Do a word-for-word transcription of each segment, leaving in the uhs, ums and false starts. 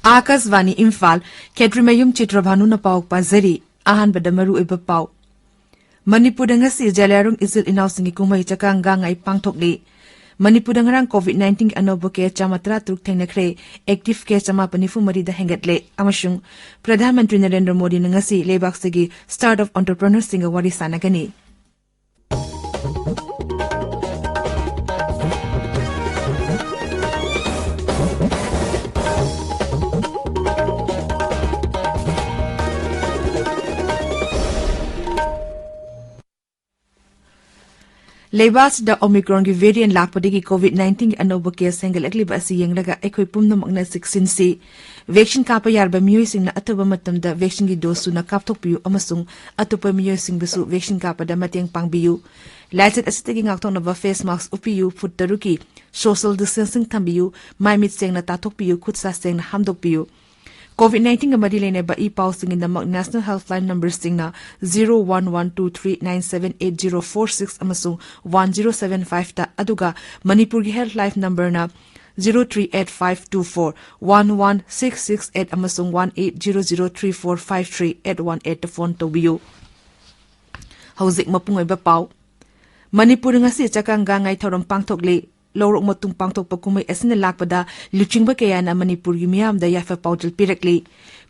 ꯑꯥꯀꯥꯁꯕꯥꯅꯤ ꯏꯝꯐꯥꯜ꯫ ꯈꯦꯇ꯭ꯔꯤꯃꯌꯨꯝ ꯆꯤꯇ꯭ꯔꯚꯥꯅꯨꯅ ꯄꯥꯎ ꯄꯥꯖꯔꯤ꯫ ꯑꯍꯥꯟꯕꯗ ꯃꯔꯨꯑꯣꯏꯕ ꯄꯥꯎ꯫ ꯃꯅꯤꯄꯨꯔꯗ ꯉꯁꯤ ꯖꯂꯤꯌꯥꯡꯔꯣꯡ ꯏꯆꯤꯜ ꯏꯅꯥꯎꯁꯤꯡꯒꯤ ꯀꯨꯝꯍꯩ ꯆꯥꯀꯥꯡ ꯒꯥꯡꯉꯥꯏ ꯄꯥꯡꯊꯣꯛꯂꯤ꯫ ꯃꯅꯤꯄꯨꯔꯗ ꯉꯔꯥꯡ ꯀꯣꯚꯤꯗ ꯅꯥꯏꯟꯇꯤꯟꯒꯤ ꯑꯅꯧꯕ ꯀꯦꯁ ꯆꯥꯝꯃ ꯇꯔꯥ ꯇꯔꯨꯛ ꯊꯦꯡꯅꯈ꯭ꯔꯦ꯫ ꯑꯦꯛꯇꯤꯚ ꯀꯦꯁ ꯆꯥꯝꯃꯥꯄꯟ ꯅꯤꯐꯨ ꯃꯔꯤꯗ ꯍꯦꯟꯒꯠꯂꯦ꯫ ꯑꯃꯁꯨꯡ ꯄ꯭ꯔꯙꯥꯟ ꯃꯟꯇ꯭ꯔꯤ ꯅꯔꯦꯟꯗ꯭ꯔ ꯃꯣꯗꯤꯅ ꯉꯁꯤ ꯂꯩꯕꯥꯛꯁꯤꯒꯤ ꯁ꯭ꯇꯥꯔꯠ ꯑꯞ ꯑꯣꯟꯇꯔꯄ꯭ꯔꯤꯅꯔꯁꯤꯡꯒ ꯋꯥꯔꯤ ꯁꯥꯟꯅꯒꯅꯤ꯫ ꯂꯩꯕꯥꯛ ꯑꯁꯤꯗ ꯑꯣꯃꯤꯀ꯭ꯔꯣꯟꯒꯤ ꯚꯦꯔꯤꯌꯦꯟ ꯂꯥꯛꯄꯗꯒꯤ ꯀꯣꯚꯤꯗ ꯅꯥꯏꯟꯇꯤꯟꯒꯤ ꯑꯅꯧꯕ ꯀꯦꯁ ꯍꯦꯟꯒꯠꯂꯛꯂꯤꯕ ꯑꯁꯤ ꯌꯦꯡꯂꯒ ꯑꯩꯈꯣꯏ ꯄꯨꯝꯅꯃꯛꯅ ꯆꯦꯛꯁꯤꯟꯁꯤ꯫ ꯚꯦꯛꯁꯤꯟ ꯀꯥꯞꯄ ꯌꯥꯔꯕ ꯃꯤꯑꯣꯏꯁꯤꯡꯅ ꯑꯊꯨꯕ ꯃꯇꯝꯗ ꯚꯦꯛꯁꯤꯟꯒꯤ ꯗꯣꯁ ꯁꯨꯅ ꯀꯥꯞꯊꯣꯛꯄꯤꯌꯨ ꯑꯃꯁꯨꯡ ꯑꯇꯣꯞꯄ ꯃꯤꯑꯣꯏꯁꯤꯡꯕꯨꯁꯨ ꯚꯦꯛꯁꯤꯟ ꯀꯥꯞꯄꯗ ꯃꯇꯦꯡ ꯄꯥꯡꯕꯤꯌꯨ꯫ ꯂꯥꯏꯆꯠ ꯑꯁꯤꯗꯒꯤ ꯉꯥꯛꯊꯣꯛꯅꯕ ꯐꯦꯁ ꯃꯥꯁꯛ ꯎꯞꯄꯤꯌꯨ, ꯐꯨꯠ ꯇꯔꯨꯛꯀꯤ ꯁꯣꯁꯤꯌꯦꯜ ꯗꯤꯁꯇꯦꯟꯁꯤꯡ ꯊꯝꯕꯤꯌꯨ, ꯃꯥꯏ ꯃꯤꯠ ꯁꯦꯡꯅ ꯇꯥꯊꯣꯛꯄꯤꯌꯨ, ꯈꯨꯠ ꯁꯥ ꯁꯦꯡꯅ ꯍꯥꯝꯗꯣꯛꯄꯤꯌꯨ꯫ ꯀꯣꯚꯤꯗ ꯅꯥꯏꯟꯇꯤꯟꯒ ꯃꯔꯤ ꯂꯩꯅꯕ ꯏ ꯄꯥꯎꯁꯤꯡꯒꯤꯗꯃꯛ ꯅꯦꯁꯅꯦꯜ ꯍꯦꯜꯞꯂꯥꯏꯟ ꯅꯝꯕꯔꯁꯤꯡꯅ zero one one two three nine seven eight zero four six ꯑꯃꯁꯨꯡ ꯋꯥꯟ ꯖꯤꯔꯣ ꯁꯚꯦꯟ ꯐꯥꯏꯚꯇ, ꯑꯗꯨꯒ ꯃꯅꯤꯄꯨꯔꯒꯤ ꯍꯦꯜꯞꯂꯥꯏꯟ ꯅꯝꯕꯔꯅ zero three eight five two four one one six six eight ꯑꯃꯁꯨꯡ one eight zero zero three four five three eight one ꯑꯩꯠꯇ phone ꯇꯧꯕꯤꯌꯨ꯫ ꯍꯧꯖꯤꯛ ꯃꯄꯨꯡ ꯑꯣꯏꯕ ꯄꯥꯎ꯫ ꯃꯅꯤꯄꯨꯔ ꯉꯁꯤ ꯆꯥꯀꯥꯡ ꯒꯥꯡꯉꯥꯏ ꯊꯧꯔꯝ ꯄꯥꯡꯊꯣꯛꯂꯤ꯫ ꯂꯧꯔꯣꯛ ꯃꯇꯨꯡ ꯄꯥꯡꯊꯣꯛꯄ ꯀꯨꯝꯍꯩ ꯑꯁꯤꯅ ꯂꯥꯛꯄꯗ ꯂꯨꯆꯤꯡꯕ ꯀꯌꯥꯅ ꯃꯅꯤꯄꯨꯔꯒꯤ ꯃꯤꯌꯥꯝꯗ ꯌꯥꯏꯐ ꯄꯥꯎꯖꯦꯜ ꯄꯤꯔꯛꯂꯤ꯫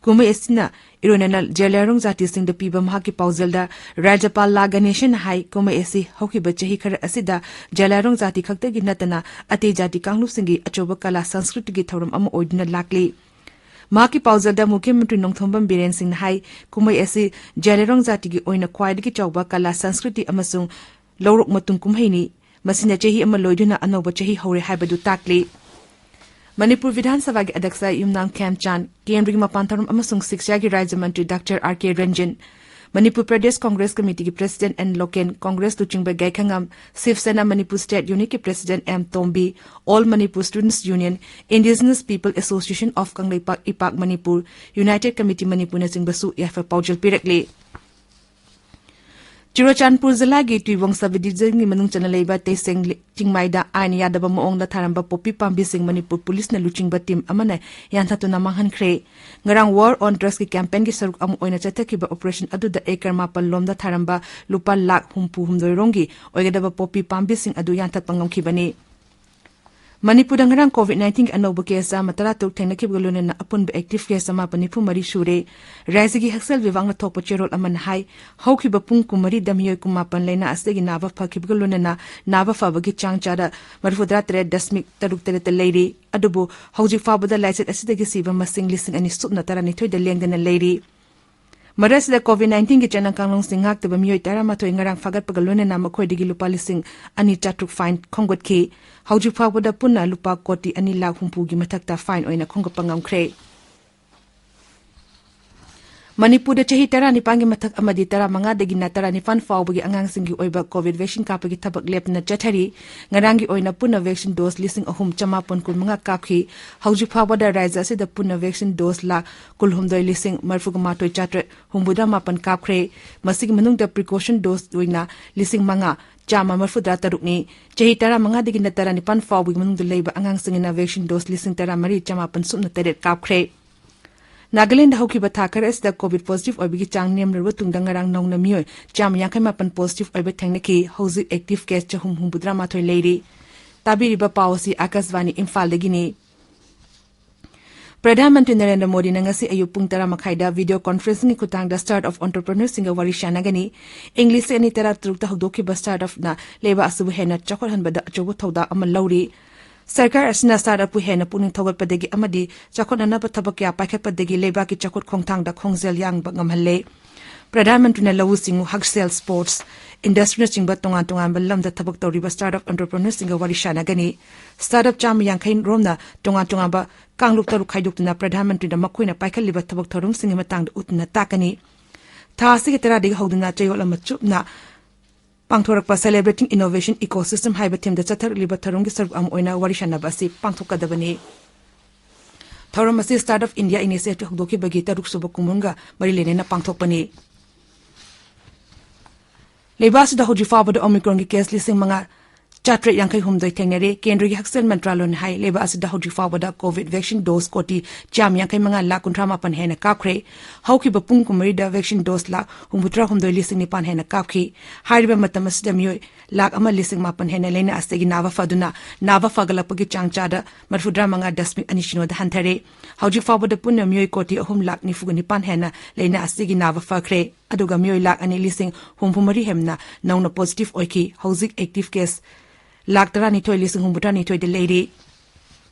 ꯀꯨꯝꯍꯩ ꯑꯁꯤꯅ ꯏꯔꯣꯏꯅꯅ ꯖꯦꯂꯤꯌꯥꯡꯔꯣꯡ ꯖꯥꯇꯤꯁꯤꯡꯗ ꯄꯤꯕ ꯃꯍꯥꯛꯀꯤ ꯄꯥꯎꯖꯦꯜꯗ ꯔꯥꯖ꯭ꯌꯄꯥꯜ ꯂꯥ ꯒꯅꯦꯁꯟꯅ ꯍꯥꯏ, ꯀꯨꯝꯍꯩ ꯑꯁꯤ ꯍꯧꯈꯤꯕ ꯆꯍꯤ ꯈꯔ ꯑꯁꯤꯗ ꯖꯦꯂꯤꯌꯥꯡꯔꯣꯡ ꯖꯥꯇꯤ ꯈꯛꯇꯒꯤ ꯅꯠꯇꯅ ꯑꯇꯩ ꯖꯥꯇꯤ ꯀꯥꯡꯂꯨꯞꯁꯤꯡꯒꯤ ꯑꯆꯧꯕ ꯀꯂꯥ ꯁꯪꯁꯀ꯭ꯔꯤꯇꯤꯒꯤ ꯊꯧꯔꯝ ꯑꯃ ꯑꯣꯏꯗꯨꯅ ꯂꯥꯛꯂꯤ꯫ ꯃꯍꯥꯛꯀꯤ ꯄꯥꯎꯖꯦꯜꯗ ꯃꯨꯈ꯭ꯌ ꯃꯟꯇ꯭ꯔꯤ ꯅꯣꯡꯊꯣꯝꯕꯝ ꯕꯤꯔꯦꯟ ꯁꯤꯡꯅ ꯍꯥꯏ, ꯀꯨꯝꯍꯩ ꯑꯁꯤ ꯖꯦꯂꯤꯌꯥꯡꯔꯣꯡ ꯖꯥꯇꯤꯒꯤ ꯑꯣꯏꯅ ꯈ꯭ꯋꯥꯏꯗꯒꯤ ꯆꯥꯎꯕ ꯀꯂꯥ ꯁꯪꯁꯀ꯭ꯔꯤꯇꯤ ꯑꯃꯁꯨꯡ ꯂꯧꯔꯣꯛ ꯃꯇꯨꯡ ꯀꯨꯝꯍꯩꯅꯤ꯫ ꯃꯁꯤꯅ ꯆꯍꯤ ꯑꯃ ꯂꯣꯏꯗꯨꯅ ꯑꯅꯧꯕ ꯆꯍꯤ ꯍꯧꯔꯦ ꯍꯥꯏꯕꯗꯨ ꯇꯥꯛꯂꯤ꯫ ꯃꯅꯤꯄꯨꯔ ꯕꯤꯙꯥꯟ ꯁꯚꯥꯒꯤ ꯑꯗ꯭ꯌꯛꯁ ꯌꯨꯝꯅꯥꯝ ꯈꯦꯝꯆꯥꯟ, ꯀꯦꯟꯗ꯭ꯔꯒꯤ ꯃꯄꯥꯟ ꯊꯧꯔꯝ ꯑꯃꯁꯨꯡ ꯁꯤꯛꯁꯥꯒꯤ ꯔꯥꯖ꯭ꯌ ꯃꯟꯇ꯭ꯔꯤ ꯗꯥꯛꯇꯔ ꯑꯥꯔ ꯀꯦ Ranjan, Manipur Pradesh Congress Committee ꯒꯤ President N Loken, Congress ꯂꯨꯆꯤꯡꯕ ꯒꯥꯏꯈꯉꯝ, Shiv Sena Manipur State Unit ꯀꯤ President M Tombi, All Manipur Students Union, Indigenous People Association of Kangleipak ꯏꯄꯥꯛ Manipur, United Committee ꯃꯅꯤꯄꯨꯔꯅꯆꯤꯡꯕꯁꯨ ꯌꯥꯏꯐ ꯄꯥꯎꯖꯦꯜ ꯄꯤꯔꯛꯂꯤ꯫ ꯆꯨꯔꯆꯥꯟꯄꯨꯔ ꯖꯤꯂꯥꯒꯤ ꯇꯨꯏꯕꯣꯡ sub division ꯒꯤ ꯃꯅꯨꯡ ꯆꯟꯅ ꯂꯩꯕ ꯇꯦꯁꯦꯡ ꯆꯤꯡꯃꯥꯏꯗ ꯑꯥꯏꯟ ꯌꯥꯗꯕ ꯃꯑꯣꯡꯗ ꯊꯥꯔꯝꯕ ꯄꯣꯄꯤ ꯄꯥꯝꯕꯤꯁꯤꯡ ꯃꯅꯤꯄꯨꯔ ꯄꯨꯂꯤꯁꯅ ꯂꯨꯆꯤꯡꯕ team ꯑꯃꯅ ꯌꯥꯟꯊꯠꯇꯨꯅ ꯃꯥꯡꯍꯟꯈ꯭ꯔꯦ꯫ ꯉꯔꯥꯡ War on Drugs ꯀꯤ campaign ꯒꯤ ꯁꯔꯨꯛ ꯑꯃ ꯑꯣꯏꯅ ꯆꯠꯊꯈꯤꯕ operation ꯑꯗꯨꯗ acre ꯃꯥꯄꯜ ꯂꯣꯝꯗ ꯊꯥꯔꯝꯕ ꯂꯨꯄꯥ ꯂꯥꯈ ꯍꯨꯝꯐꯨ ꯍꯨꯝꯗꯣꯏ ꯔꯣꯝꯒꯤ ꯑꯣꯏꯒꯗꯕ ꯄꯣꯄꯤ ꯄꯥꯝꯕꯤꯁꯤꯡ ꯑꯗꯨ ꯌꯥꯟꯊꯠꯄ ꯉꯝꯈꯤꯕꯅꯤ꯫ ꯃꯅꯤꯄꯨꯔꯗ ꯉꯔꯥꯡ COVID nineteen ꯒꯤ ꯑꯅꯧꯕ case ꯆꯥꯝꯃ ꯇꯔꯥ ꯇꯔꯨꯛ ꯊꯦꯡꯅꯈꯤꯕꯒ ꯂꯣꯏꯅꯅ ꯑꯄꯨꯟꯕ active case ꯆꯃꯥꯄꯟ ꯅꯤꯐꯨ ꯃꯔꯤ ꯁꯨꯔꯦ꯫ ꯔꯥꯖ꯭ꯌꯒꯤ ꯍꯛꯁꯦꯜ ꯕꯤꯚꯥꯒꯅ ꯊꯣꯛꯄ ꯆꯦꯔꯣꯜ ꯑꯃꯅ ꯍꯥꯏ, ꯍꯧꯈꯤꯕ ꯄꯨꯡ ꯀꯨꯟꯃꯔꯤꯗ ꯃꯤꯑꯣꯏ ꯀꯨꯟꯃꯥꯄꯟ ꯂꯥꯏꯅꯥ ꯑꯁꯤꯗꯒꯤ ꯅꯥꯕ ꯐꯈꯤꯕꯒ ꯂꯣꯏꯅꯅ ꯅꯥꯕ ꯐꯕꯒꯤ ꯆꯥꯡ ꯆꯥꯗ ꯃꯔꯤꯐꯨꯇꯔꯥ ꯇꯔꯦꯠ ꯗꯁꯃꯤꯛ ꯇꯔꯨꯛ ꯇꯔꯦꯠꯇ ꯂꯩꯔꯤ꯫ ꯑꯗꯨꯕꯨ ꯍꯧꯖꯤꯛ ꯐꯥꯎꯕꯗ ꯂꯥꯏꯆꯠ ꯑꯁꯤꯗꯒꯤ ꯁꯤꯕ ꯃꯁꯤꯡ ꯂꯤꯁꯤꯡ ꯑꯅꯤ ꯁꯨꯞꯅ ꯇꯔꯥꯅꯤꯊꯣꯏꯗ ꯂꯦꯡꯗꯅ ꯂꯩꯔꯤ꯫ ꯃꯔꯛꯁꯤꯗ COVID nineteen ꯒꯤ ꯆꯠꯅ ꯀꯥꯡꯂꯣꯟꯁꯤꯡ ꯉꯥꯛꯇꯕ ꯃꯤꯑꯣꯏ ꯇꯔꯥꯃꯥꯊꯣꯏ ꯉꯔꯥꯡ ꯐꯥꯒꯠꯄꯒ ꯂꯣꯏꯅꯅ ꯃꯈꯣꯏꯗꯒꯤ ꯂꯨꯄꯥ ꯂꯤꯁꯤꯡ ꯑꯅꯤ ꯆꯥꯇ꯭ꯔꯨꯛ fine ꯈꯣꯝꯒꯠꯈꯤ꯫ ꯍꯧꯖꯤꯛ ꯐꯥꯎꯕꯗ ꯄꯨꯟꯅ ꯂꯨꯄꯥ ꯀꯣꯇꯤ ꯑꯅꯤ ꯂꯥꯈ ꯍꯨꯝꯐꯨꯒꯤ ꯃꯊꯛꯇ fine ꯑꯣꯏꯅ ꯈꯣꯝꯒꯠꯄ ꯉꯝꯈ꯭ꯔꯦ꯫ ꯃꯅꯤꯄꯨꯔꯗ ꯆꯍꯤ ꯇꯔꯥꯅꯤꯄꯥꯟꯒꯤ ꯃꯊꯛ ꯑꯃꯗꯤ ꯇꯔꯥꯃꯉꯥꯗꯒꯤꯅ ꯇꯔꯥꯅꯤꯄꯥꯟ ꯐꯥꯎꯕꯒꯤ ꯑꯉꯥꯡꯁꯤꯡꯒꯤ ꯑꯣꯏꯕ COVID vaccine ꯀꯥꯞꯄꯒꯤ ꯊꯕꯛ ꯂꯦꯞꯇꯅ ꯆꯠꯊꯔꯤ꯫ ꯉꯔꯥꯡꯒꯤ ꯑꯣꯏꯅ ꯄꯨꯟꯅ vaccine dose ꯂꯤꯁꯤꯡ ꯑꯍꯨꯝ ꯆꯃꯥꯄꯟ ꯀꯨꯟꯃꯉꯥ ꯀꯥꯞꯈꯤ꯫ ꯍꯧꯖꯤꯛ ꯐꯥꯎꯕꯗ ꯔꯥꯖ꯭ꯌ ꯑꯁꯤꯗ ꯄꯨꯟꯅ vaccine dose ꯂꯥꯈ ꯀꯨꯜꯍꯨꯝꯗꯣꯏ ꯂꯤꯁꯤꯡ ꯃꯔꯤꯐꯨꯒ ꯃꯥꯊꯣꯏ ꯆꯥꯇ꯭ꯔꯦꯠ ꯍꯨꯝꯐꯨꯇꯔꯥ ꯃꯥꯄꯟ ꯀꯥꯞꯈ꯭ꯔꯦ꯫ ꯃꯁꯤꯒꯤ ꯃꯅꯨꯡꯗ precaution dose ꯑꯣꯏꯅ ꯂꯤꯁꯤꯡ ꯃꯉꯥ ꯆꯥꯝꯃ ꯃꯔꯤꯐꯨꯇꯔꯥ ꯇꯔꯨꯛꯅꯤ꯫ ꯆꯍꯤ ꯇꯔꯥꯃꯉꯥꯗꯒꯤꯅ ꯇꯔꯥꯅꯤꯄꯥꯟ ꯐꯥꯎꯕꯒꯤ ꯃꯅꯨꯡꯗ ꯂꯩꯕ ꯑꯉꯥꯡꯁꯤꯡꯒꯤꯅ vaccine dose ꯂꯤꯁꯤꯡ ꯇꯔꯥꯃꯔꯤ ꯆꯃꯥꯄꯟ ꯁꯨꯞꯅ ꯇꯔꯦꯠ ꯀꯥꯞꯈ꯭ꯔꯦ꯫ ꯅꯥꯒꯥꯂꯦꯟꯗ ꯍꯧꯈꯤꯕ ꯊꯥ ꯈꯔ ꯑꯁꯤꯗ COVID positive ꯑꯣꯏꯕꯒꯤ ꯆꯥꯡ ꯅꯦꯝꯂꯔꯕ ꯇꯨꯡꯗ ꯉꯔꯥꯡ ꯅꯧꯅ ꯃꯤꯑꯣꯏ ꯆꯥꯝꯃ ꯌꯥꯡꯈꯩ ꯃꯥꯄꯟ positive ꯑꯣꯏꯕ ꯊꯦꯡꯅꯈꯤ꯫ ꯍꯧꯖꯤꯛ active case ꯆꯍꯨꯝ ꯍꯨꯝꯐꯨꯇꯔꯥ ꯃꯥꯊꯣꯏ ꯂꯩꯔꯤ꯫ ꯇꯥꯕꯤꯔꯤꯕ ꯄꯥꯎ ꯑꯁꯤ ꯑꯥꯀꯥꯁꯕꯥꯅꯤ ꯏꯝꯐꯥꯜꯗꯒꯤꯅꯤ꯫ ꯄ꯭ꯔꯙꯥꯟ ꯃꯟꯇ꯭ꯔꯤ ꯅꯔꯦꯟꯗ꯭ꯔ ꯃꯣꯗꯤꯅ ꯉꯁꯤ ꯑꯌꯨꯛ ꯄꯨꯡ ꯇꯔꯥ ꯃꯈꯥꯏꯗ video conferencing ꯒꯤ ꯈꯨꯠꯊꯥꯡꯗ startup entrepreneurs ꯁꯤꯡꯒ ꯋꯥꯔꯤ ꯁꯥꯟꯅꯒꯅꯤ꯫ ꯏꯪ ꯂꯤꯁꯤꯡ ꯑꯅꯤ ꯇꯔꯥꯇꯔꯨꯛꯇ ꯍꯧꯗꯣꯛꯈꯤꯕ startup ꯅ ꯂꯩꯕꯥꯛ ꯑꯁꯤꯕꯨ ꯍꯦꯟꯅ ꯆꯥꯎꯈꯠꯍꯟꯕꯗ ꯑꯆꯧꯕ ꯊꯧꯗꯥꯡ ꯑꯃ ꯂꯧꯔꯤ꯫ ꯁꯔꯀꯥꯔ ꯑꯁꯤꯅ startup ꯄꯨ ꯍꯦꯟꯅ ꯄꯨꯛꯅꯤꯡ ꯊꯧꯒꯠꯄꯗꯒꯤ ꯑꯃꯗꯤ ꯆꯥꯎꯈꯠꯅꯅꯕ ꯊꯕꯛ ꯀꯌꯥ ꯄꯥꯏꯈꯠꯄꯗꯒꯤ ꯂꯩꯕꯥꯛꯀꯤ ꯆꯥꯎꯈꯠ ꯈꯣꯡꯊꯥꯡꯗ ꯈꯣꯡꯖꯦꯜ ꯌꯥꯡꯕ ꯉꯝꯍꯜꯂꯦ꯫ ꯄ꯭ꯔꯙꯥꯟ ꯃꯟꯇ꯭ꯔꯤꯅ ꯂꯧꯎ ꯁꯤꯡꯎ, ꯍꯛꯁꯦꯜ, sports, industry ꯅꯆꯤꯡꯕ ꯇꯣꯉꯥꯟ ꯇꯣꯉꯥꯟꯕ ꯂꯝꯗ ꯊꯕꯛ ꯇꯧꯔꯤꯕ startup entrepreneurs ꯁꯤꯡꯒ ꯋꯥꯔꯤ ꯁꯥꯟꯅꯒꯅꯤ꯫ Startup ꯆꯥꯝꯃ ꯌꯥꯡꯈꯩ ꯔꯣꯝꯅ ꯇꯣꯉꯥꯟ ꯇꯣꯉꯥꯟꯕ ꯀꯥꯡꯂꯨꯞ ꯇꯔꯨꯛ ꯈꯥꯏꯗꯣꯛꯇꯨꯅ ꯄ꯭ꯔꯙꯥꯟ ꯃꯟꯇ꯭ꯔꯤꯅ ꯃꯈꯣꯏꯅ ꯄꯥꯏꯈꯠꯂꯤꯕ ꯊꯕꯛ ꯊꯧꯔꯝꯁꯤꯡꯒꯤ ꯃꯇꯥꯡꯗ ꯎꯠꯇꯨꯅ ꯇꯥꯛꯀꯅꯤ꯫ ꯊꯥ ꯑꯁꯤꯒꯤ ꯇꯔꯥꯗꯒꯤ ꯍꯧꯗꯨꯅ ꯆꯌꯣꯜ ꯑꯃ ꯆꯨꯞꯅ ꯄꯥꯡꯊꯣꯔꯛꯄ Celebrating Innovation Ecosystem ꯍꯥꯏꯕ ꯊꯤꯝꯗ ꯆꯠꯊꯔꯛꯂꯤꯕ ꯊꯧꯔꯝꯒꯤ ꯁꯔꯨꯛ ꯑꯃ ꯑꯣꯏꯅ ꯋꯥꯔꯤ ꯁꯥꯟꯅꯕ ꯑꯁꯤ ꯄꯥꯡꯊꯣꯛꯀꯗꯕꯅꯤ꯫ ꯊꯧꯔꯝ ꯑꯁꯤ Startup India Initiative ꯍꯧꯗꯣꯛꯈꯤꯕꯒꯤ ꯇꯔꯨꯛ ꯁꯨꯕ ꯀꯨꯝꯑꯣꯟꯒ ꯃꯔꯤ ꯂꯩꯅꯅ ꯄꯥꯡꯊꯣꯛꯄꯅꯤ꯫ ꯂꯩꯕꯥꯛ ꯑꯁꯤꯗ ꯍꯧꯖꯤꯛ ꯐꯥꯎꯕꯗ Omicronꯒꯤ case ꯂꯤꯁꯤꯡ ꯃꯉꯥ ꯆꯥꯇ꯭ꯔꯦꯠ ꯌꯥꯡꯈꯩ ꯍꯨꯝꯗꯣꯏ ꯊꯦꯡꯅꯔꯦ꯫ ꯀꯦꯟꯗ꯭ꯔꯒꯤ ꯍꯛꯁꯦꯜ ꯃꯟꯇ꯭ꯔꯥꯂꯣꯏꯅ ꯍꯥꯏ, ꯂꯩꯕꯥꯛ ꯑꯁꯤꯗ ꯍꯧꯖꯤꯛ ꯐꯥꯎꯕꯗ COVID vaccine dose ꯀꯣꯇꯤ ꯆꯥꯝ ꯌꯥꯡꯈꯩ ꯃꯉꯥ ꯂꯥꯈ ꯀꯨꯟꯊ꯭ꯔꯥ ꯃꯥꯄꯟ ꯍꯦꯟꯅ ꯀꯥꯞꯈ꯭ꯔꯦ꯫ ꯍꯧꯈꯤꯕ ꯄꯨꯡ ꯀꯨꯟꯃꯔꯤꯗ vaccine dose ꯂꯥꯈ ꯍꯨꯝꯐꯨꯇꯔꯥ ꯍꯨꯝꯗꯣꯏ ꯂꯤꯁꯤꯡ ꯅꯤꯄꯥꯟ ꯍꯦꯟꯅ ꯀꯥꯞꯈꯤ꯫ ꯍꯥꯏꯔꯤꯕ ꯃꯇꯝ ꯑꯁꯤꯗ ꯃꯤꯑꯣꯏ ꯂꯥꯈ ꯑꯃ ꯂꯤꯁꯤꯡ ꯃꯥꯄꯟ ꯍꯦꯟꯅ ꯂꯥꯏꯅꯥ ꯑꯁꯤꯗꯒꯤ ꯅꯥꯕ ꯐꯗꯨꯅ, ꯅꯥꯕ ꯐꯒꯠꯂꯛꯄꯒꯤ ꯆꯥꯡ ꯆꯥꯗ ꯃꯔꯤꯐꯨꯇꯔꯥ ꯃꯉꯥ ꯗꯁꯃꯤꯛ ꯑꯅꯤ ꯁꯤꯅꯣꯗ ꯍꯟꯊꯔꯦ꯫ ꯍꯧꯖꯤꯛ ꯐꯥꯎꯕꯗ ꯄꯨꯟꯅ ꯃꯤꯑꯣꯏ ꯀꯣꯇꯤ ꯑꯍꯨꯝ ꯂꯥꯈ ꯅꯤꯐꯨꯒ ꯅꯤꯄꯥꯟ ꯍꯦꯟꯅ ꯂꯥꯏꯅꯥ ꯑꯁꯤꯗꯒꯤ ꯅꯥꯕ ꯐꯈ꯭ꯔꯦ꯫ ꯑꯗꯨꯒ ꯃꯤꯑꯣꯏ ꯂꯥꯈ ꯑꯅꯤ ꯂꯤꯁꯤꯡ ꯍꯨꯝꯐꯨ ꯃꯔꯤ ꯍꯦꯟꯅ ꯅꯧꯅ positive ꯑꯣꯏꯈꯤ꯫ ꯍꯧꯖꯤꯛ active case ꯂꯥꯈ ꯇꯔꯥꯅꯤꯊꯣꯏ ꯂꯤꯁꯤꯡ ꯍꯨꯝꯐꯨꯇꯔꯥꯅꯤꯊꯣꯏꯗ ꯂꯩꯔꯤ꯫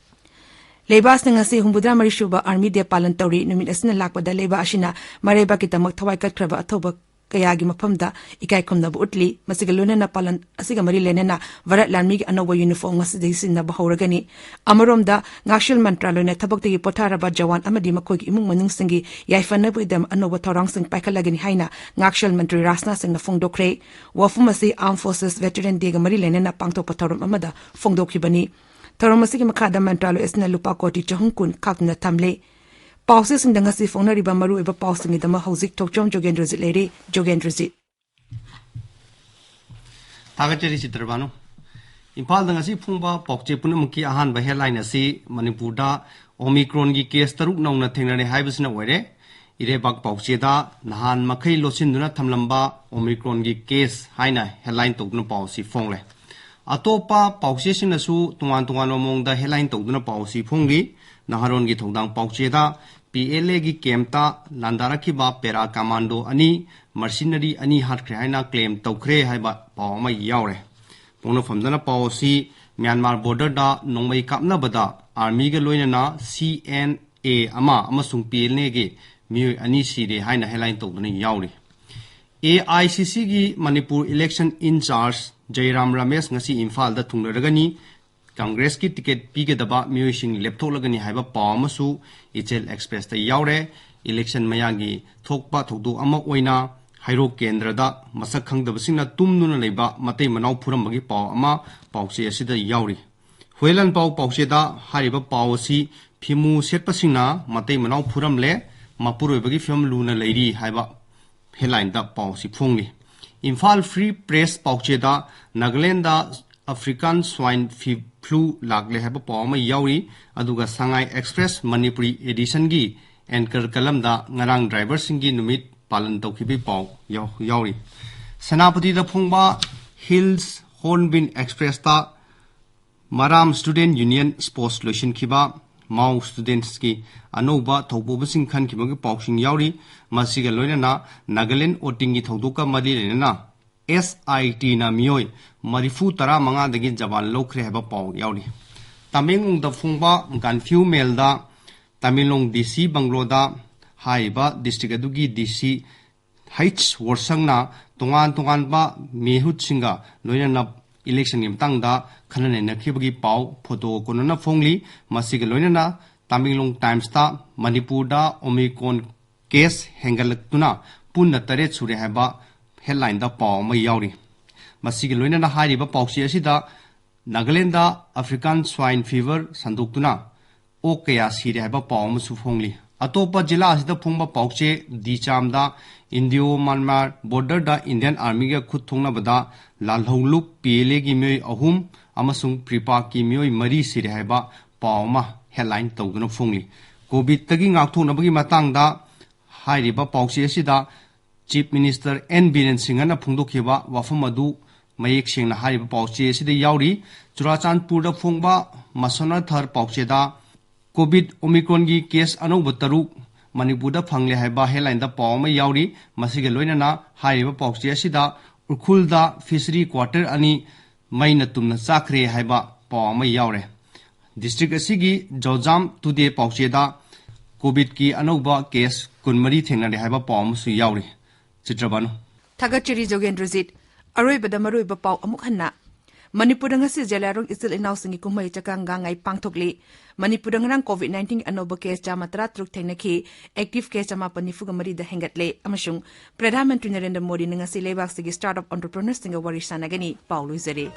ꯂꯩꯕꯥꯛ ꯑꯁꯤꯅ ꯉꯁꯤ ꯍꯨꯝꯐꯨꯇꯔꯥ ꯃꯔꯤ ꯁꯨꯕ Army Day ꯄꯥꯂꯟ ꯇꯧꯔꯤ꯫ ꯅꯨꯃꯤꯠ ꯑꯁꯤꯅ ꯂꯥꯛꯄꯗ ꯂꯩꯕꯥꯛ ꯑꯁꯤꯅ ꯃꯔꯩꯕꯥꯛꯀꯤꯗꯃꯛ ꯊꯋꯥꯏ ꯀꯠꯈ꯭ꯔꯕ ꯑꯊꯧꯕ ꯀꯌꯥꯒꯤ ꯃꯐꯝꯗ ꯏꯀꯥꯏ ꯈꯨꯝꯅꯕ ꯎꯠꯂꯤ꯫ ꯃꯁꯤꯒ ꯂꯣꯏꯅꯅ ꯄꯥꯂꯟ ꯑꯁꯤꯒ ꯃꯔꯤ ꯂꯩꯅꯅ ꯚꯥꯔꯠ ꯂꯥꯟꯃꯤꯒꯤ ꯑꯅꯧꯕ uniform ꯉꯁꯤꯗꯒꯤ ꯁꯤꯖꯤꯟꯅꯕ ꯍꯧꯔꯒꯅꯤ꯫ ꯑꯃꯔꯣꯝꯗ, ꯉꯥꯛꯁꯦꯜ ꯃꯟꯇ꯭ꯔꯥꯂꯣꯏꯅ ꯊꯕꯛꯇꯒꯤ ꯄꯣꯊꯥꯔꯕ ꯖꯋꯥꯟ ꯑꯃꯗꯤ ꯃꯈꯣꯏꯒꯤ ꯏꯃꯨꯡ ꯃꯅꯨꯡꯁꯤꯡꯒꯤ ꯌꯥꯏꯐꯅꯕꯒꯤꯗꯃꯛ ꯑꯅꯧꯕ ꯊꯧꯔꯥꯡꯁꯤꯡ ꯄꯥꯏꯈꯠꯂꯒꯅꯤ ꯍꯥꯏꯅ ꯉꯥꯛꯁꯦꯜ ꯃꯟꯇ꯭ꯔꯤ ꯔꯥꯖꯅꯥꯊ ꯁꯤꯡꯅ ꯐꯣꯡꯗꯣꯛꯈ꯭ꯔꯦ꯫ ꯋꯥꯐꯝ ꯑꯁꯤ Armed Forces Veteran Dayꯒ ꯃꯔꯤ ꯂꯩꯅꯅ ꯄꯥꯡꯊꯣꯛꯄ ꯊꯧꯔꯝ ꯑꯃꯗ ꯐꯣꯡꯗꯣꯛꯈꯤꯕꯅꯤ꯫ ꯊꯧꯔꯝ ꯑꯁꯤꯒꯤ ꯃꯈꯥꯗ ꯃꯟꯇ꯭ꯔꯥꯂꯣꯏ ꯑꯁꯤꯅ ꯂꯨꯄꯥ ꯀꯣꯇꯤ ꯆꯍꯨꯝ ꯀꯨꯟ ꯈꯥꯛꯇꯨꯅ ꯊꯝꯂꯦ꯫ ꯄꯥꯎꯆꯦꯁꯤꯡꯗ ꯉꯁꯤ ꯐꯣꯡꯅꯔꯤꯕ ꯃꯔꯨꯑꯣꯏꯕ ꯄꯥꯎꯁꯤꯡꯒꯤꯗꯃꯛ ꯍꯧꯖꯤꯛ ꯊꯣꯛꯆꯣꯝ ꯖꯣꯒꯦꯟꯗ꯭ꯔꯖꯤꯠ ꯂꯩꯔꯦ꯫ ꯖꯣꯒꯦꯟꯗ꯭ꯔꯖꯤꯠ꯫ ꯊꯥꯒꯠꯆꯔꯤ ꯆꯤꯇ꯭ꯔꯕꯥꯅꯨ꯫ ꯏꯝꯐꯥꯜꯗ ꯉꯁꯤ ꯐꯣꯡꯕ ꯄꯥꯎꯆꯦ ꯄꯨꯝꯅꯃꯛꯀꯤ ꯑꯍꯥꯟꯕ headline ꯑꯁꯤ ꯃꯅꯤꯄꯨꯔꯗ Omicronꯒꯤ case ꯇꯔꯨꯛ ꯅꯧꯅ ꯊꯦꯡꯅꯔꯦ ꯍꯥꯏꯕꯁꯤꯅ ꯑꯣꯏꯔꯦ꯫ ꯏꯔꯩꯕꯥꯛ ꯄꯥꯎꯆꯦꯗ ꯅꯍꯥꯟ ꯃꯈꯩ ꯂꯣꯠꯁꯤꯟꯗꯨꯅ ꯊꯝꯂꯝꯕ Omicronꯒꯤ case ꯍꯥꯏꯅ headline ꯇꯧꯗꯨꯅ ꯄꯥꯎ ꯑꯁꯤ ꯐꯣꯡꯂꯦ꯫ ꯑꯇꯣꯞꯄ ꯄꯥꯎꯆꯦꯁꯤꯡꯅꯁꯨ ꯇꯣꯉꯥꯟ ꯇꯣꯉꯥꯟꯕ ꯃꯑꯣꯡꯗ headline ꯇꯧꯗꯨꯅ ꯄꯥꯎ ꯑꯁꯤ ꯐꯣꯡꯂꯤ꯫ ꯅꯍꯥꯔꯣꯟꯒꯤ ꯊꯧꯗꯥꯡ ꯄꯥꯎꯆꯦꯗ P L Aꯒꯤ campꯇ ꯂꯥꯟꯗꯥꯔꯛꯈꯤꯕ para commando ꯑꯅꯤ, mercenary ꯑꯅꯤ ꯍꯥꯠꯈ꯭ꯔꯦ ꯍꯥꯏꯅ claim ꯇꯧꯈ꯭ꯔꯦ ꯍꯥꯏꯕ ꯄꯥꯎ ꯑꯃ ꯌꯥꯎꯔꯦ꯫ ꯄꯣꯛꯅꯐꯝꯗꯅ ꯄꯥꯎ ꯑꯁꯤ ꯃ꯭ꯌꯥꯟꯃꯥꯔ borderꯗ ꯅꯣꯡꯃꯩ ꯀꯥꯞꯅꯕꯗ Armyꯒ ꯂꯣꯏꯅꯅ C N A ꯑꯃ ꯑꯃꯁꯨꯡ P L Aꯒꯤ ꯃꯤꯑꯣꯏ ꯑꯅꯤ ꯁꯤꯔꯦ ꯍꯥꯏꯅ headline ꯇꯧꯗꯨꯅ ꯌꯥꯎꯔꯤ꯫ A I C Cꯒꯤ Manipur election in charge ꯖꯌꯔꯥꯝ Ramesh ꯉꯁꯤ ꯏꯝꯐꯥꯜꯗ ꯊꯨꯡꯂꯔꯒꯅꯤ꯫ Congressꯀꯤ ticket ꯄꯤꯒꯗꯕ ꯃꯤꯑꯣꯏꯁꯤꯡ ꯂꯦꯞꯊꯣꯛꯂꯒꯅꯤ ꯍꯥꯏꯕ ꯄꯥꯎ ꯑꯃꯁꯨ ꯏꯆꯦꯜ Expressꯇ ꯌꯥꯎꯔꯦ꯫ ꯏꯂꯦꯛꯁꯟ ꯃꯌꯥꯒꯤ ꯊꯣꯛꯄ ꯊꯧꯗꯣꯛ ꯑꯃ ꯑꯣꯏꯅ ꯍꯩꯔꯣꯛ ꯀꯦꯟꯗ꯭ꯔꯗ ꯃꯁꯛ ꯈꯪꯗꯕꯁꯤꯡꯅ ꯇꯨꯝꯗꯨꯅ ꯂꯩꯕ ꯃꯇꯩ ꯃꯅꯥꯎ ꯐꯨꯔꯝꯕꯒꯤ ꯄꯥꯎ ꯑꯃ ꯄꯥꯎꯆꯦ ꯑꯁꯤꯗ ꯌꯥꯎꯔꯤ꯫ ꯍꯨꯌꯦꯂꯟꯄꯥꯎ ꯄꯥꯎꯆꯦꯗ ꯍꯥꯏꯔꯤꯕ ꯄꯥꯎ ꯑꯁꯤ ꯐꯤꯃꯨ ꯁꯦꯠꯄꯁꯤꯡꯅ ꯃꯇꯩ ꯃꯅꯥꯎ ꯐꯨꯔꯝꯂꯦ, ꯃꯄꯨꯔꯣꯏꯕꯒꯤ ꯐꯤꯕꯝ ꯂꯨꯅ ꯂꯩꯔꯤ ꯍꯥꯏꯕ headlineꯗ ꯄꯥꯎ ꯑꯁꯤ ꯐꯣꯡꯂꯤ꯫ ꯏꯝꯐꯥꯜ ꯐ꯭ꯔꯤ ꯄ꯭ꯔꯦꯁ ꯄꯥꯎꯆꯦꯗ ꯅꯥꯒꯥꯂꯦꯟꯗ African Swine Flu ꯂꯥꯛꯂꯦ ꯍꯥꯏꯕ ꯄꯥꯎ ꯑꯃ ꯌꯥꯎꯔꯤ꯫ ꯑꯗꯨꯒ ꯁꯉꯥꯏ ꯑꯦꯛꯁꯄ꯭ꯔꯦꯁ ꯃꯅꯤꯄꯨꯔꯤ editionꯒꯤ anchor columnꯗ ꯉꯔꯥꯡ ꯗ꯭ꯔꯥꯏꯚꯔꯁꯤꯡꯒꯤ ꯅꯨꯃꯤꯠ ꯄꯥꯂꯟ ꯇꯧꯈꯤꯕꯒꯤ ꯄꯥꯎ ꯌꯥꯎ-, ꯌꯥꯎꯔꯤ꯫ ꯁꯦꯅꯥꯄꯇꯤꯗ ꯐꯣꯡꯕ ꯍꯤꯜꯁ ꯍꯣꯔꯟꯕꯤꯜ ꯑꯦꯛꯁꯄ꯭ꯔꯦꯁꯇ ꯃꯔꯥꯝ ꯁ꯭ꯇꯨꯗꯦꯟꯠ ꯌꯨꯅꯤꯌꯟ ꯁ꯭ꯄꯣꯔꯠꯁ ꯂꯣꯏꯁꯤꯟꯈꯤꯕ, ꯃꯥꯎ ꯁ꯭ꯇꯨꯗꯦꯟꯠꯁꯀꯤ ꯑꯅꯧꯕ ꯊꯧꯄꯨꯕꯁꯤꯡ ꯈꯟꯈꯤꯕꯒꯤ ꯄꯥꯎꯁꯤꯡ ꯌꯥꯎꯔꯤ꯫ ꯃꯁꯤꯒ ꯂꯣꯏꯅꯅ ꯅꯥꯒꯥꯂꯦꯟ ꯑꯣꯇꯤꯡꯒꯤ ꯊꯧꯗꯣꯛꯀ ꯃꯔꯤ ꯂꯩꯅꯅ ꯑꯦꯁ ꯑꯥꯏ ꯇꯤꯅ ꯃꯤꯑꯣꯏ ꯃꯔꯤꯐꯨ ꯇꯔꯥꯃꯉꯥꯗꯒꯤ ꯖꯕꯥꯟ ꯂꯧꯈ꯭ꯔꯦ ꯍꯥꯏꯕ ꯄꯥꯎ ꯌꯥꯎꯔꯤ꯫ ꯇꯃꯦꯡꯂꯣꯡꯗ ꯐꯣꯡꯕ ꯒꯥꯟꯐꯤꯌꯨ ꯃꯦꯜꯗ ꯇꯃꯦꯡꯂꯣꯡ ꯗꯤ ꯁꯤ ꯕꯪꯒ꯭ꯂꯣꯗ ꯍꯥꯏꯔꯤꯕ ꯗꯤꯁꯇ꯭ꯔꯤꯛ ꯑꯗꯨꯒꯤ ꯗꯤ ꯁꯤ ꯍꯩꯆ ꯋꯣꯔꯁꯪꯅ ꯇꯣꯉꯥꯟ ꯇꯣꯉꯥꯟꯕ ꯃꯤꯍꯨꯠꯁꯤꯡꯒ ꯂꯣꯏꯅꯅ ꯏꯂꯦꯛꯁꯟꯒꯤ ꯃꯇꯥꯡꯗ ꯈꯟꯅ ꯅꯩꯅꯈꯤꯕꯒꯤ ꯄꯥꯎ ꯐꯣꯇꯣ ꯀꯣꯟꯅꯅ ꯐꯣꯡꯂꯤ꯫ ꯃꯁꯤꯒ ꯂꯣꯏꯅꯅ ꯇꯃꯦꯡꯂꯣꯡ ꯇꯥꯏꯝꯁꯇ ꯃꯅꯤꯄꯨꯔꯗ ꯑꯣꯃꯤꯀ꯭ꯔꯣꯟ ꯀꯦꯁ ꯍꯦꯟꯒꯠꯂꯛꯇꯨꯅ ꯄꯨꯟꯅ ꯇꯔꯦꯠ ꯁꯨꯔꯦ ꯍꯥꯏꯕ headlineꯗ ꯄꯥꯎ ꯑꯃ ꯌꯥꯎꯔꯤ꯫ ꯃꯁꯤꯒ ꯂꯣꯏꯅꯅ ꯍꯥꯏꯔꯤꯕ ꯄꯥꯎꯆꯦ ꯑꯁꯤꯗ ꯅꯥꯒꯥꯂꯦꯟꯗ African Swine Fever ꯁꯟꯗꯣꯛꯇꯨꯅ ꯑꯣꯛ ꯀꯌꯥ ꯁꯤꯔꯦ ꯍꯥꯏꯕ ꯄꯥꯎ ꯑꯃꯁꯨ ꯐꯣꯡꯂꯤ꯫ ꯑꯇꯣꯞꯄ ꯖꯤꯂꯥ ꯑꯁꯤꯗ ꯐꯣꯡꯕ ꯄꯥꯎꯆꯦ ꯗꯤꯆꯥꯝꯗ ꯏꯟꯗꯤꯌꯣ ꯃ꯭ꯌꯥꯟꯃꯥꯔ ꯕꯣꯔꯗꯔꯗ ꯏꯟꯗꯤꯌꯟ ꯑꯥꯔꯃꯤꯒ ꯈꯨꯠ ꯊꯣꯛꯅꯕꯗ ꯂꯥꯜꯍꯧꯂꯨꯞ ꯄꯤ ꯑꯦꯜ ꯑꯦꯒꯤ ꯃꯤꯑꯣꯏ ꯑꯍꯨꯝ ꯑꯃꯁꯨꯡ ꯄ꯭ꯔꯤꯄꯥꯛꯀꯤ ꯃꯤꯑꯣꯏ ꯃꯔꯤ ꯁꯤꯔꯦ ꯍꯥꯏꯕ ꯄꯥꯎ ꯑꯃ headline ꯇꯧꯗꯨꯅ ꯐꯣꯡꯂꯤ꯫ ꯀꯣꯚꯤꯗꯇꯒꯤ ꯉꯥꯛꯊꯣꯛꯅꯕꯒꯤ ꯃꯇꯥꯡꯗ ꯍꯥꯏꯔꯤꯕ ꯄꯥꯎꯆꯦ ꯑꯁꯤꯗ ꯆꯤꯐ ꯃꯤꯅꯤꯁꯇꯔ ꯑꯦꯟ ꯕꯤꯔꯦꯟ ꯁꯤꯡꯍꯅ ꯐꯣꯡꯗꯣꯛꯈꯤꯕ ꯋꯥꯐꯝ ꯑꯗꯨ ꯃꯌꯦꯛ ꯁꯦꯡꯅ ꯍꯥꯏꯔꯤꯕ ꯄꯥꯎꯆꯦ ꯑꯁꯤꯗ ꯌꯥꯎꯔꯤ꯫ ꯆꯨꯔꯥꯆꯥꯟꯄꯨꯔꯗ ꯐꯣꯡꯕ ꯃꯁꯣꯅꯥꯊꯔ ꯄꯥꯎꯆꯦꯗ ꯀꯣꯚꯤꯗ ꯑꯣꯃꯤꯀ꯭ꯔꯣꯟꯒꯤ ꯀꯦꯁ ꯑꯅꯧꯕ ꯇꯔꯨꯛ ꯃꯅꯤꯄꯨꯔꯗ ꯐꯪꯂꯦ ꯍꯥꯏꯕ headlineꯗ ꯄꯥꯎ ꯑꯃ ꯌꯥꯎꯔꯤ꯫ ꯃꯁꯤꯒ ꯂꯣꯏꯅꯅ ꯍꯥꯏꯔꯤꯕ ꯄꯥꯎꯆꯦ ꯑꯁꯤꯗ ꯎꯈ꯭ꯔꯨꯜꯗ ꯐꯤꯁꯔꯤ ꯀ꯭ꯋꯥꯇꯔ ꯑꯅꯤ ꯃꯩꯅ ꯇꯨꯝꯅ ꯆꯥꯛꯈ꯭ꯔꯦ ꯍꯥꯏꯕ ꯄꯥꯎ ꯑꯃ ꯌꯥꯎꯔꯦ꯫ ꯗꯤꯁꯇ꯭ꯔꯤꯛ ꯑꯁꯤꯒꯤ ꯖꯣꯖꯥꯝ ꯇꯨꯗꯦ ꯄꯥꯎꯆꯦꯗ ꯀꯣꯚꯤꯗꯀꯤ ꯑꯅꯧꯕ ꯀꯦꯁ ꯀꯨꯟꯃꯔꯤ ꯊꯦꯡꯅꯔꯦ ꯍꯥꯏꯕ ꯄꯥꯎ ꯑꯃꯁꯨ ꯌꯥꯎꯔꯤ꯫ ꯆꯤꯇ꯭ꯔꯕꯥꯅꯨ꯫ ꯊꯥꯒꯠꯆꯔꯤ ꯖꯣꯒꯦꯟꯗ꯭ꯔꯖꯤꯠ꯫ ꯑꯔꯣꯏꯕꯗ ꯃꯔꯨꯑꯣꯏꯕ ꯄꯥꯎ ꯑꯃꯨꯛ ꯍꯟꯅ꯫ ꯃꯅꯤꯄꯨꯔꯗ ꯉꯁꯤ ꯖꯦꯂꯥꯔꯣꯡ ꯏꯆꯤꯜ ꯏꯅꯥꯎꯁꯤꯡꯒꯤ ꯀꯨꯝꯍꯩ ꯆꯥꯛꯀꯥꯡ ꯒꯥꯡꯉꯥꯏ ꯄꯥꯡꯊꯣꯛꯂꯤ꯫ ꯃꯅꯤꯄꯨꯔꯗ ꯉꯔꯥꯡ COVID nineteen ꯑꯅꯧꯕ case ꯆꯥꯝꯃ ꯇꯔꯥꯇꯔꯨꯛ ꯊꯦꯡꯅꯈꯤ꯫ Active case ꯆꯥꯃꯥꯄꯟ ꯅꯤꯐꯨꯒ ꯃꯔꯤꯗ ꯍꯦꯟꯒꯠꯂꯦ ꯑꯃꯁꯨꯡ ꯄ꯭ꯔꯙꯥꯟ ꯃꯟꯇ꯭ꯔꯤ ꯅꯔꯦꯟꯗ꯭ꯔ ꯃꯣꯗꯤꯅ ꯉꯁꯤ ꯂꯩꯕꯥꯛꯁꯤꯒꯤ startup entrepreneurꯁꯤꯡꯒ ꯋꯥꯔꯤ ꯁꯥꯟꯅꯒꯅꯤ꯫ ꯄꯥꯎ ꯂꯣꯏꯖꯔꯦ꯫